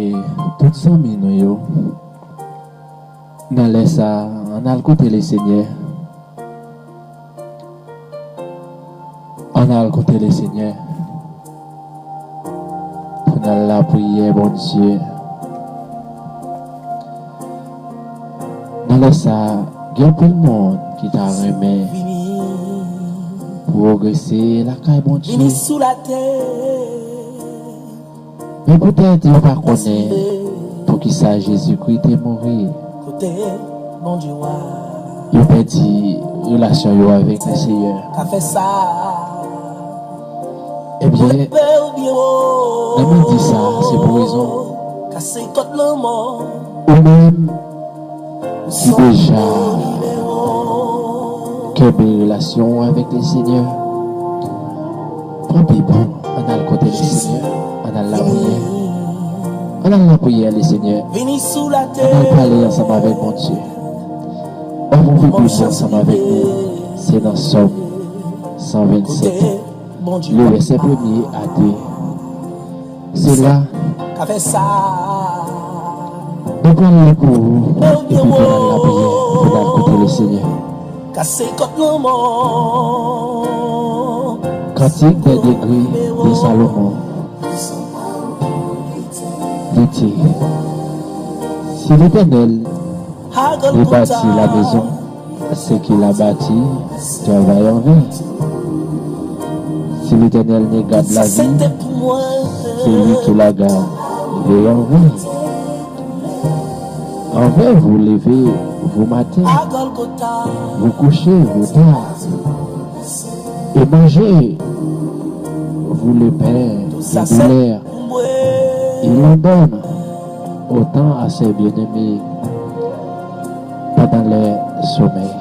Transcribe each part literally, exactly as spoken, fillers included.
E tout zanmi nou yo, nan lè sa a, ann al kote Lesenyè. Ann al kote Lesenyè pou n al lapriyè Bondye. Nan lè sa a, gen anpil moun ki ta renmen pwogrese lakay Bondye. Men poutèt yo pa konnen poukisa Jezikri te mouri, yo pèdi relasyon yo avèk Lesenyè. Ebyen, nan midi sa a, se pou rezon ou menm ki deja kenbe relasyon w avèk Lesenyè, pran Bib ou, ann al kote Lesenyè, ann al lapriyè. Ann al lapriyè Lesenyè. Ann al pale ansanm avèk Bondye. W ap ouvri Bib ou ansanm avèk nou. Se nan Sòm san vennsenk, le vèsè premye a de. Se la nou pral li pou ou, epi pou n al lapriyè, pou n al koute Lesenyè. Kantik dè degre de Salomon. Li di, si Letènèl rebâtit la maison, ce qu'il a bâti travaille en vain. Si l'Éternel ne garde la ville, celui qui la garde veille en vain. En vain vous levez vous matin, vous couchez vous tard, et mangez vous le pain de douleur, et l'on donne autant à ses bien-aimés pendant leur sommeil.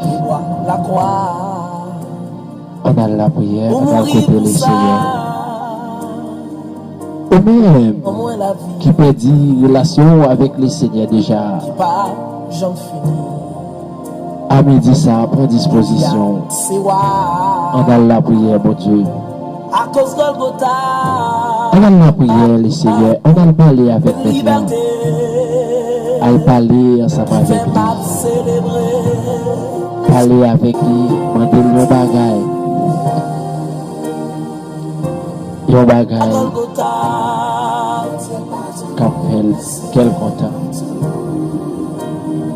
Ann al lapriyè, ann al kote Lesenyè. Ou menm ki pèdi relasyon w avèk Lesenyè deja, a midi sa a, pran dispozisyon w. Ann al lapriyè, Bondye. Ann al lapriyè, Lesenyè. Ann al pale avèk Mèt la. Al pale ansanm avèk li. Pale avèk li, mande l yon bagay. Yon bagay k ap fè l kè l kontan.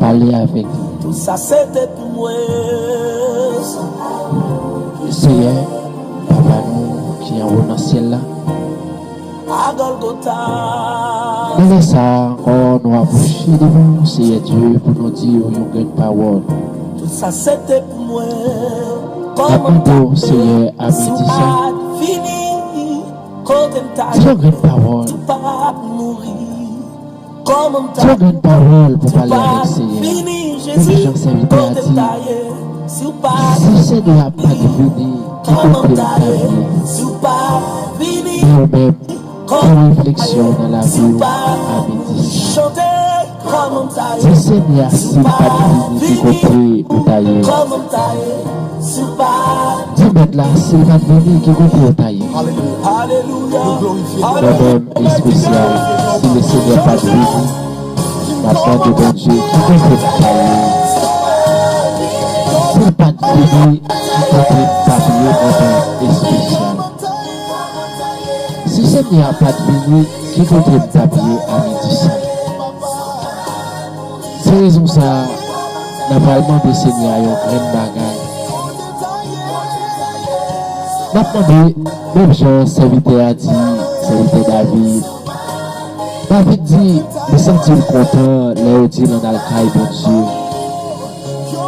Pale avèk li. Seyè, Papa nou ki anwo nan syèl la, nan lè sa a ankò, nou apwoche devan ou, Seyè Dye, pou nou di w yon grenn pawòl. N ap mande w, Seyè, a midi sa a, di yon grenn pawòl. Di yon grenn pawòl pou pale avèk Seyè a. Menm jan sèvitè a di, si Senyè a pa t vini, ki kote m ta ye? Men ou menm, yon refleksyon nan lavi w a midi sa a. Di Senyè a, si l pa t vini, ki kote ou ta ye? Di Mèt la, si l pa t vini, ki kote ou ta ye? Mwen menm, espesyal, si Lesenyè pa t vini, m ap mande Bondye, ki kote m ta ye? Si l pa t vini, ki kote m t ap ye, mwen menm, espesyal? Si Senyè a pa t vini, ki kote m t ap ye a midi sa a? Se rezon sa a, n a pral mande Senyè a yon grenn bagay. N ap mande, menm jan sèvitè a di, sèvitè David. David di, li santi l kontan lè yo di l ann al kay Bondye.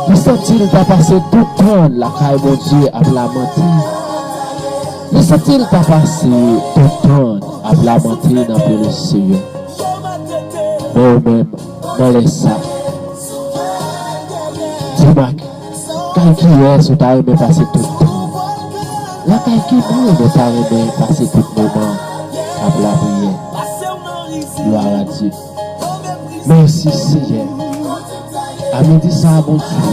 Li santi l ta pase tout tan l lakay Bondye ap lamante. Li santi l ta pase tout tan l ap lamante nan pye Lesenyè. Men ou menm, nan lè sa, di m ak kay kiyès ou ta renmen pase tout tan? Lakay ki moun ou ta renmen pase tout moman k ap lapriyè? Glwa a Dye. Mèsi, Seyè. A midi sa a, Bondye,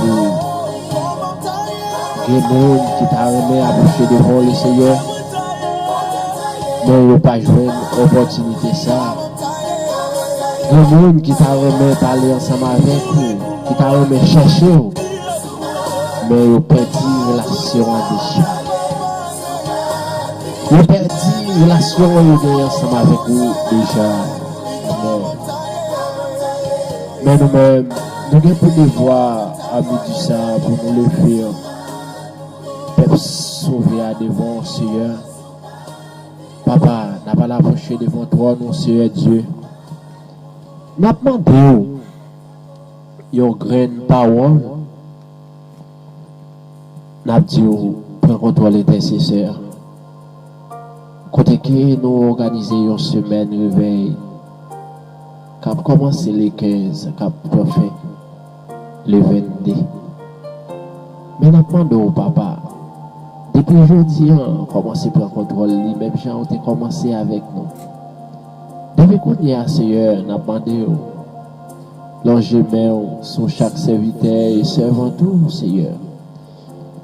gen moun ki ta renmen apwoche devan w, Lesenyè, men yo pa jwenn opòtinite sa a. Gen moun ki ta renmen pale ansanm avèk ou, ki ta renmen chèche w, men yo pèdi relasyon an deja. Yo pèdi relasyon yo genyen ansanm avèk ou deja. Amen. Men nou menm, nou gen pou devwa a midi sa a pou nou leve pèp sove a devan w, Seyè. Papa, n ap al apwoche devan twòn ou, Seyè Dye. N ap mande w yon grenn pawòl. N ap di w, pran kontwòl entèsesè a. Kote ke nou òganize yon semèn revèy k ap kòmanse le kenz, k ap pran fen le vennde. Men n ap mande w, Papa, depi jodi a, kòmanse pran kontwòl li, menm jan w te kòmanse avèk nou. Depi kounye a, Seyè, n ap mande w, lonje men w sou chak sèvitè e sèvant ou, Seyè,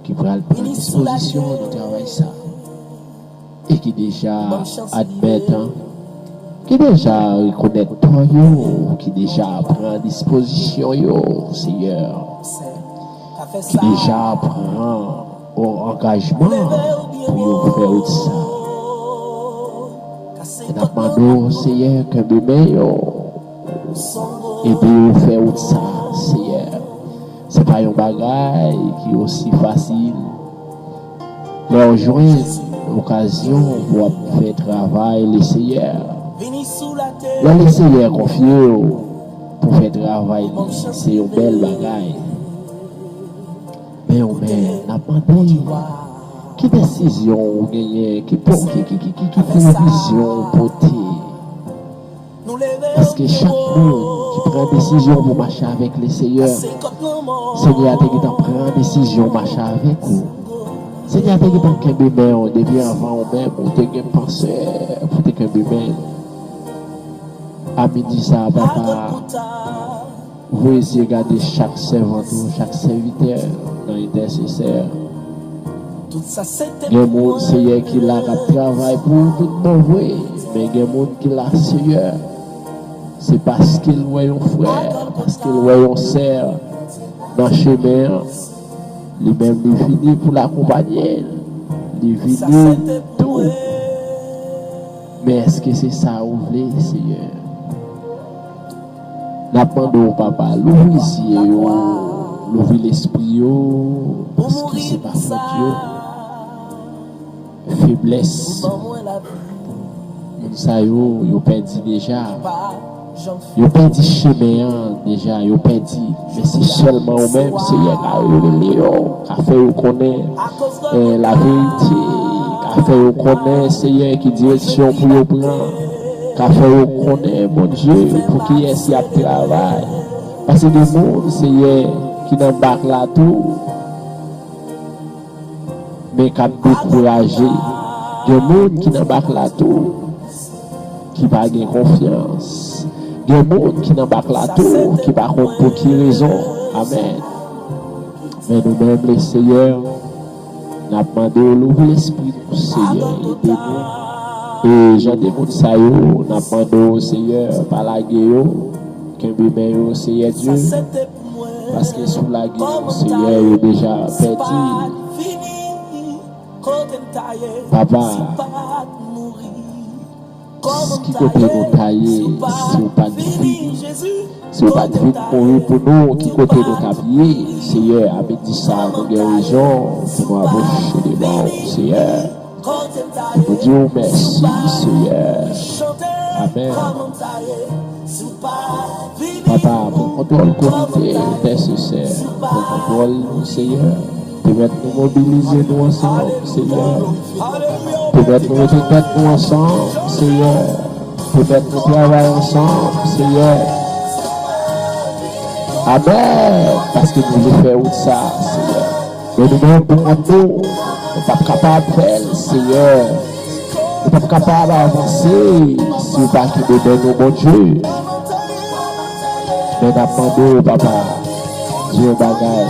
ki pral pran dispozisyon nan travay sa a, e ki deja admèt, ki deja rekonèt tò yo, ki deja pran dispozisyon yo, Seyè, ki deja pran yon angajman pou yo fè wout sa. E n ap mande w, Seyè, kenbe men yo, ede yo fè wout sa, Seyè. Se pa yon bagay ki osi fasil. Lè w jwenn okazyon pou w ap fè travay Leseyè, lè Leseyè konfye w pou fè travay li, se yon bèl bagay. Men ou menm, n ap mande, ki desizyon ou genyen, ki po-, ki, ki, ki, ki, ki pwovizyon ou pote? Paske chak moun ki pran desizyon pou mache avèk Leseyè, Senyè a te gentan pran desizyon mache avèk ou. Senyè a te gentan kenbe men w depi anvan ou menm ou te gen panse pou te kenbe men l. A midi sa a, Papa, voye zye gade chak sèvant ou, chak sèvitè nan entèsesè. Gen moun, Seyè, ki la k ap travay pou ou tout bon vre, men gen moun ki la, Seyè, se paske l wè yon frè, paske l wè yon sè nan chemen an, li menm li vini pou l akonpaye l, li vini tou. Men èske se sa ou vle, Seyè? N ap mande w, Papa, louvri zye yo, louvri lespri yo, paske se pa fòt yo. Feblès moun sa yo, yo pèdi deja. Yo pèdi chemen an deja, yo pèdi. Men se sèlman ou menm, Seyè, ka revele yo, ka fè yo konnen, eh, laverite, ka fè yo konnen, Seyè, ki direksyon pou yo pran, ka fè yo konnen, Bondye, pou kiyès y ap travay. Paske gen moun, Seyè, ki nan bak la tou, men k ap dekouraje. Gen moun ki nan bak la tou, ki pa gen konfyans. Gen moun ki nan bak la tou, ki pa konn pou ki rezon. Amèn. Men nou menm, Leseyè, n ap mande w louvri lespri nou, Seyè, ede nou. E jan de moun sa yo, n ap mande w, Seyè, pa lage yo, kenbe men yo, Seyè Dye. Paske si w lage yo, Seyè, yo deja pèdi. Papa, ki kote nou ta ye si w pa t vin, si w pa t vin mouri pou nou, ki kote nou t ap ye? Seyè, a midi sa a, nou gen rezon pou nou apwoche devan w, Seyè. Nou di w mèsi, Seyè. Amèn. Papa, pran kontwòl komite entèsesè. Pran kontwòl nou, Seyè. Pèmèt nou mobilize nou ansanm, Seyè. Pèmèt nou mete tèt nou ansanm, Seyè. Pèmèt nou travay ansanm, Seyè. Amèn. Paske nou vle fè wout sa, Seyè. Men nou menm pou kont nou, nou p ap kapab fè l, Seyè. Nou p ap kapab avanse si w pa kenbe men nou, Bondye. Men n ap mande w, Papa, di yon bagay.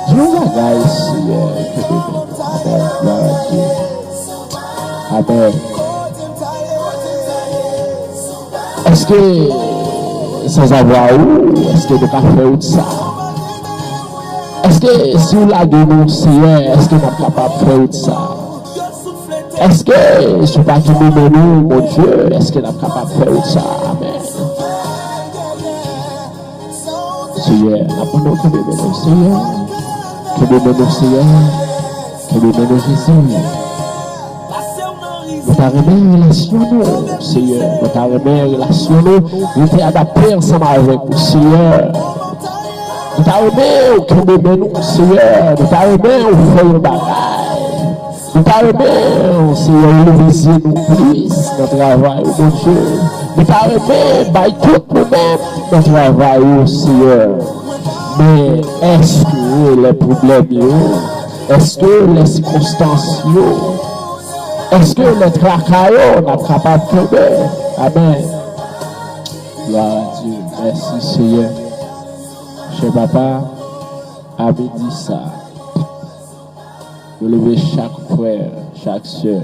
Di yon bagay, Seyè, kenbe men nou. Amèn. Glwa a Dye. Amèn. Èske Sanzavwa ou, èske nou ka fè wout sa? Èske si w lage nou, Seyè, èske n ap kapab fè wout sa? Èske si w pa kenbe men nou, Bondye, èske n ap kapab fè wout sa? Amèn. Seyè, n ap mande w kenbe men nou, Seyè. Kenbe men nou, Seyè. Kenbe men nou, Jezi. Nou ta renmen relasyon nou, Seyè. Nou ta renmen relasyon nou rete adapte ansanm avèk ou, Seyè. Nou ta renmen ou kenbe men nou, Seyè. Nou ta renmen ou fè yon bagay. Nou ta renmen, Seyè, ou leve zye nou plis nan travay ou, Bondye. Nou ta renmen bay tout nou menm nan travay ou, Seyè. Men èske lè pwoblèm yo, èske lè sikonstans yo, èske lè traka yo, n ap kapab kenbe? Amèn. Glwa a Dye. Mèsi, Seyè. Chè Papa, a midi sa, nou leve chak frè, chak sè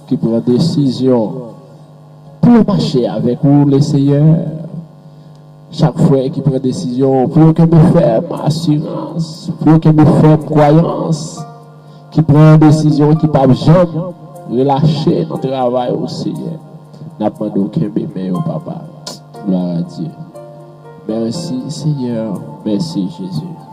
ki pran desizyon pou yo mache avèk ou, Leseyè. Chak frè ki pran desizyon pou yo kenbe fèm asirans, pou yo kenbe fèm kwayans, ki pran desizyon ki p ap janm relache nan travay ou, Seyè. N ap mande w kenbe men yo, Papa. Glwa a Dye. Mèsi, Seyè. Mèsi, Jezi.